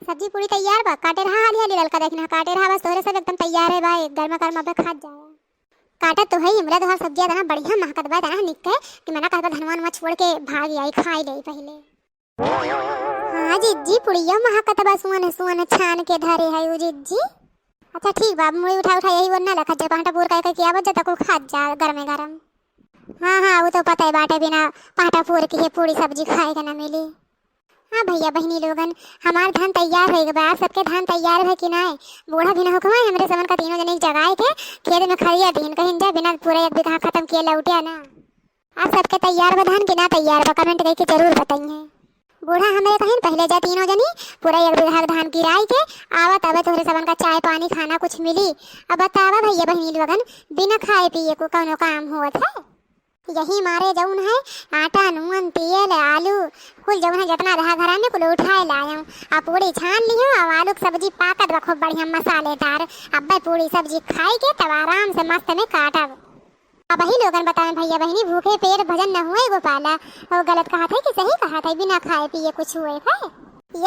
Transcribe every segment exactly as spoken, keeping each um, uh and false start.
सब्जी पूरी तैयार बा, काटे रहा हाली हाली ललका, देखना काटे रहा, बस तोहरे सब एकदम तैयार है भाई, गर्मा गर्म अबे खात जाए। काटत तो है, मुला तोहार सब्जी इतना बढ़िया महकत बा, इतना निक है कि मना कहत बा धनवा वनवा छोड़ के भाग आई, खाई ले पहले। हाँ जिज्जी, पुड़िया महकत बा, सुअन सुअन छान के धरे है उ जिज्जी। अच्छा ठीक बा, अब मुड़ी उठा उठा यही ओन्ना लखत जा, पाटा पूर कह के आवत जा, तको खात जा गरमे गरम। हाँ हाँ, वो तो पता है बाटे, बिना पाटा पूर के पूरी सब्जी खाए के ना मिली। हाँ भैया बहिनी लोगन, हमार धान तैयार होई गवा, आप सबके धान तैयार है कि नाय? बूढ़ा भी ना होखवा, हमरे समन का तीनों जने जगाए के खेत में खड़िया दीन, कहीं जा बिना पूरा एक बीघा खत्म किए लौटिया ना। आप सबके तैयार बा धान कि ना तैयार बा, comment करके जरूर बताइए। बूढ़ा हमरे कहिन, "पहले जा तीनों जनी, पूरा एक बीघा धान गिराई के आवा, तबे तोहरे सबन का चाय पानी खाना कुछ मिली।" अब बतावा भैया बहिनी लोगन, बिना खाए पिए को कौनो काम होत है? यही मारे जौन है आटा, नून, तेल, आलू, कुल जौन है जितना रहा घरा में कुल उठाए लायऊँ। आ पूरी छान लियो, आ आलू के सब्जी पाकत बा खूब बढ़िया मसालेदार। अब्बे पूरी सब्जी खाई के तब आराम से मस्त में काटब। अब ही लोगन बताएं भैया बहिनी, भूखे पेट भजन न हुए गोपाला। वो गलत कहत है कि सही कहत है, बिना खाए पिए कुछ हुए है?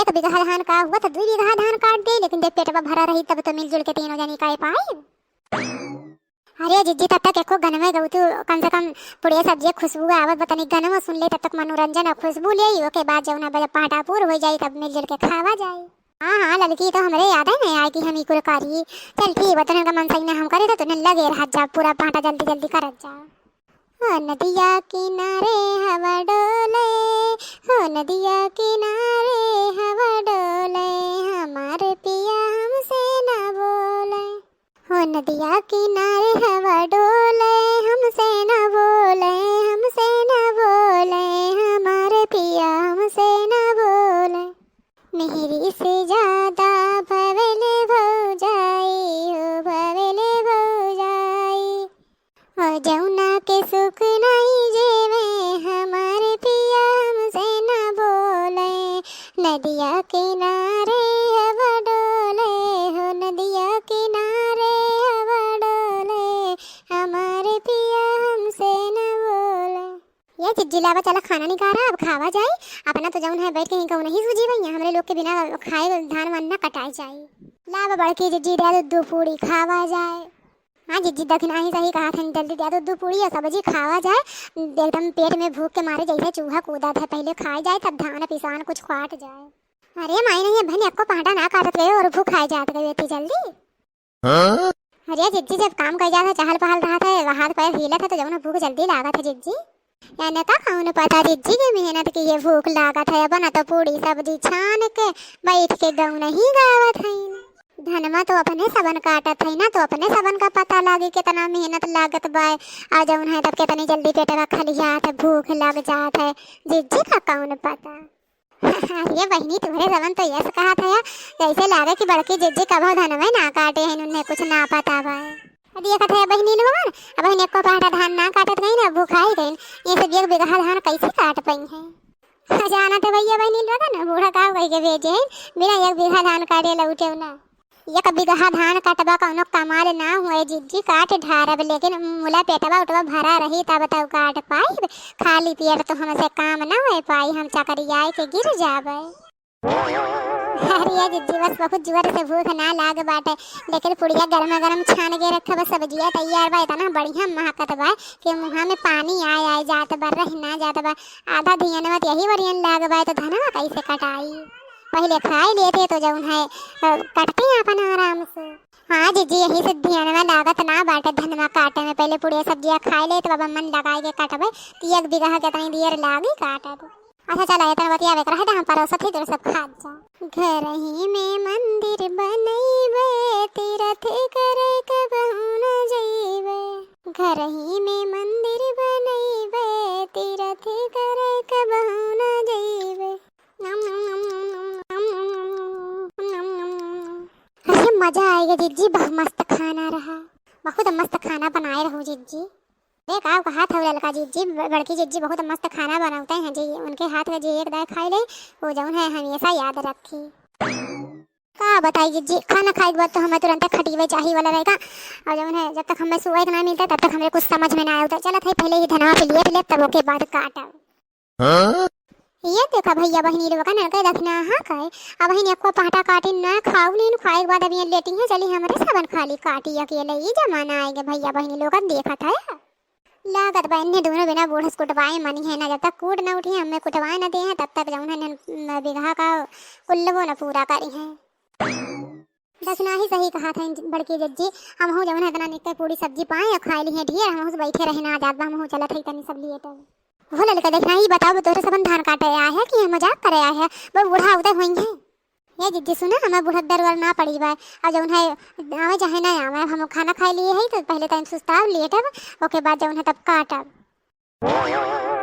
एक बीघा धान का हुआ तो दुई बीघा धान काट दे, लेकिन जब पेटवा भरा रही तब तो मिलजुल के तीनों जनी खाए पाए। अरे जिज्जी, तब तक एको गनवे गऊ तू, कम से कम पुड़िया सब्जी खुशबू आवत बा, तनी गनवा सुन ले, तब तक मनोरंजन और खुशबू ले आई, ओके बाद जौना बजे पाटा पूर हो जाई तब मिलजुल के खावा जाई। हाँ हाँ ललकी, तो हमरे याद है नहीं आए कि हम ई कुल करी। चल ठीक बा, तोहन का मन सही ना हम करे तो तोहन लगे रह जा, पूरा पाटा जल्दी जल्दी करत जा। हो नदिया किनारे हवा डोले, हो नदिया किनारे हवा डोले, हमार पिया हमसे ना बोले। हो नदिया किनारे हवा डोले, हमसे ना बोले, हमसे ना बोले, हमार पिया हमसे ना बोले। मेहरी से ज्यादा भवेले भौजाई, हो भवेले भौजाई। ओ जौना के सुख नाई जेवे, हमार पिया हमसे ना बोले। नदिया किनारे हवा डोले, हो नदिया किनारे हवा डोले, हमार पिया हमसे ना बोले। ये जिज्जी लावा, चला खाना निकारा, अब खावा जाए। अपना तो जौन है बैठ के ही कहूँ नहीं सूझी भैया, हमरे लोग के बिना खाए धान वान ना कटाए जाए। लावा बड़की जिज्जी, दे दो दो पूरी, खावा जाए। हाँ जिज्जी, दखिना ही सही कहा था, जल्दी दे दो दो पूरी और सब्जी, खावा जाए। एकदम पेट में भूख के मारे जैसे चूहा कूदा था, पहले खाए जाए तब धान पिसान कुछ काट जाए। अरे माई नहीं है बहन, एको पाटा ना काटत गए और भूख खाए जात गए इतनी जल्दी। हाँ? अरे जिज्जी, जब काम कर जात है, चहल पहल रहत है, हाथ पैर हिलत है, तो जौन भूख जल्दी लागत है जिज्जी। याने का कौन पता जिज्जी के मेहनत की ये भूख लागत है। बना तो पूरी सब्जी छान के बैठ के गौन ही गावत है। धनमा तो अपने सबन काटत है ना, तो अपने सबन का पता लागे कितना मेहनत लागत बा। आ जौन है तब कितनी जल्दी पेटवा खलियात है, भूख लग जात है। जिज्जी का कौन पता। अरे बहिनी, तुम्हरे जवन तो यस कहत है, जैसे लागे कि बड़की जिज्जी कभो धनवे ना काटे हैं, उन्हें कुछ ना पता बा। अब देखत है बहिनी लोगन, अब बहिनी एको पाटा धान ना काटत गई ना, भूखाई गई, ये सब एक बीघा धान कैसे काट पाई है? जानत है भैया बहिनी लोगन, बूढ़ा का कह के भेजे हैं, बिना एक बीघा धान काटे लौटे ना। एक बीघा धान कटबा कौनो कमाल ना हुए जिज्जी, काट ढारब, लेकिन मुला पेटवा उटवा भरा रही तब तब काट पाइब। खाली पेट तो हमसे काम ना हो पाई, हम चकरियाए के गिर जाबे। अरे जिज्जी, बस बहुत जोर से भूख ना लाग बाटे, लेकिन पुड़िया गरमा गरम छान के रखे, बस सब्जिया तैयार बा, इतना बढ़िया महकत बा कि मुँहा में पानी आए आए जात बा, रह ना जात बा। आधा धियनवा तो यही वरियन लाग बा, तो धनवा कैसे कटाई? पहिले खाए लेते तो जौन है, अ, कटते आपन आराम से। हाँ जिज्जी, यही से धियनवा लागत ना बाटे धनवा काटे में। पहिले पुड़िया सब्जिया खाए ले, तो बाबा मन लगाए के काटबे, तो एक बीघा के तनी देर लागी काटत। अच्छा चला, इतना बतियावे के रहे, तो हम परोसत ही तोरे सब खात जा। घर ही में मंदिर बनैबे, तीरथ करे कबहू न जइबे। घर ही में मंदिर बनैबे, तीरथ करे कबहू न जइबे। अरे मजा आएगा जिज्जी, बहुत मस्त खाना रहा, बहुत मस्त खाना बनाए रहू जिज्जी। अरे का कहा था ललका जिज्जी, ब-, बड़की जिज्जी बहुत मस्त खाना बनावते हैं जी, उनके हाथ का जी एक दाई खाई ले, वो जौन है हमेशा याद रखी। का बताई जिज्जी, खाना खाए के बाद तो हमें तुरंत खटिए चाही वाला रहेगा, और जौन है जब तक हमें सोए के ना मिलता तब तक हमें कुछ समझ में ना आवता। चलत है पहले ही धनवा पे लिए, पहले तब ओके बाद काटा। हाँ? ये देखा भइया बहिनी लोगन, अनके दखिनहा कहे, अबहिन एको पहटा काटिन ना, खाउन इन, खाए के बाद अब ये लेटी हैं, चली हमरे सबन खाली काटी अकेले, ई जमाना आइगे भइया बहिनी लोगन, देखत है। लागत बा इन्हें दोनों बिना बूढ़स कुटवाए मनी है ना, जब तक कूट न उठी, हमें कुटवाए न दे हैं, तब तक जौन है न, न बिगहा का कुल्लवो न पूरा करी हैं। दखिनहा ही सही कहा था बड़की जज्जी, हमहू जौन है इतना निक पूरी सब्जी पाए और खाए ली है ढेर, हमहू से बैठे रहे ना जात बा, हमहू चलत है तनी सब लिए तब। हो ललका, दखिनहा ही बताओ, तोहरे सबन धान काटे आए है कि हम मजाक करे आए है? वो बूढ़ा उदय होई है। ए जिज्जी सुना, हमें बूढ़क डर वर ना पड़ी बा। अब जौन है, आवे चाहे ना आवे, हम खाना खाए लिए है तो पहले टाइम सुस्ताब, लेटब, ओके बाद जौन है तब काटब।